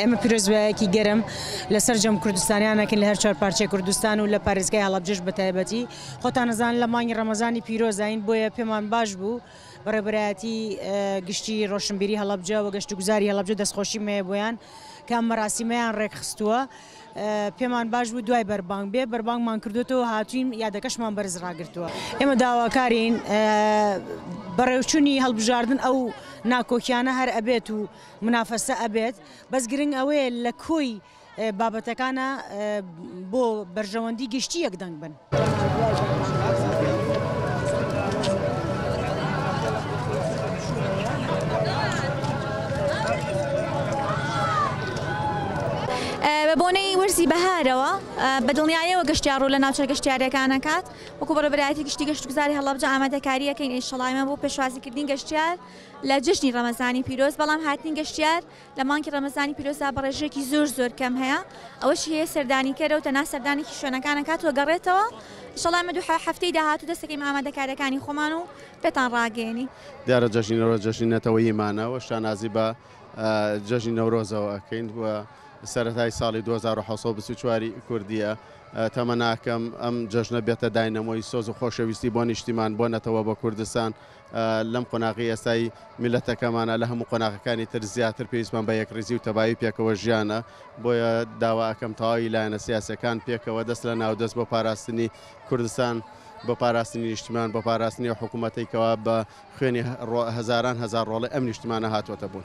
ئێمە پیرۆزبایەکی گەرم لە سەرجەم کوردستانیان ئەکەین لە هەر چوار پارچەی کوردستان و لە پارێزگای هەڵەبجەش بە تایبەتی. خۆتان ئەزانن لە مانگی ڕەمەزانی پیرۆزاین بۆیە پێمان باش بوو بەڕێوەبەرایەتی گشتی ڕۆشنبیری هەڵەبجە و گەشتوگوزاری هەڵەبجە دەستخۆشیم هەیە بۆیان کە ئەم مەراسیمەیان ڕێکخستووە. پێمان باش بوو دوای بەربانگ بێ، بەربانگمان کردووەتەوە هاتووین یادەکەشمان بەرز ڕاگرتووە. ئێمە داواکارین بەڕێوچوونی هەڵبژاردن ئەو ناکۆکیانە هەر ئەبێت و منافەسە ئەبێت، بەس گرنگ ئەوەیە لە کۆی بابەتەکانە بۆ بەرژەوەندی گشتی یەک دەنگ بن. بە بۆنەی وەرزی بەهارەوە بە دڵنیایەوە گەشتیار ڕوو لە ناوچە گەشتیاریەکان ئەکات وەکو بەڕێوەبەرایەتی گشتی گەشتوگوزاری هەڵەبجە ئامادەکاریەکەین ئیشەڵا ئێمە بۆ پێشوازیکردنی گەشتیار لە جەژنی ڕەمەزانی پیرۆز بەڵام هاتنی گەشتیار لە مانگی ڕەمەزانی پیرۆزدا بە ڕێژەیەکی زۆر زۆر کەم هەیە ئەوەشی هەیە سەردانیکەرە و تەنها سەردانێکی شوێنەکان ئەکات و گەڕێتەوە ئیشەڵا ئێمە دوو هەفتەی داهاتوو دەست دەکەین بە ئامادەکاریەکانی خۆمان و پێتان ڕاگەیەنین. دیارە جەژنی نەورۆز جەژنی نەتەوەییمانە و شانازی بە جەژنی نەورۆزەوە ئەکەین و سەرەتای ساڵی 2724 ی کوردییە. تەمەناکەم ئەم جەژنە بێتە داینەمۆی سۆز و خۆشەویستی بۆ نیشتیمان، بۆ نەتەوە، بۆ کوردستان. لەم قۆناغەی ئێستای میللەتەکەمانە لە هەموو قۆناغەکانی تر زیاتر پێویستمان بە یەکڕیزی و تەبایی پێکەوە ژیانە، بۆیە داوا ئەکەم تەواوی لایەنە سیاسیەکان پێکەوە دەست لە ناو دەست بۆ پاراستنی کوردستان، بۆ پاراستنی نیشتیمان، بۆ پاراستنی ئەو حکوومەتەی کەوا بە خوێنی هەزاران هەزار ڕۆڵەی ئەم نیشتیمانە هاتووەتە بوون.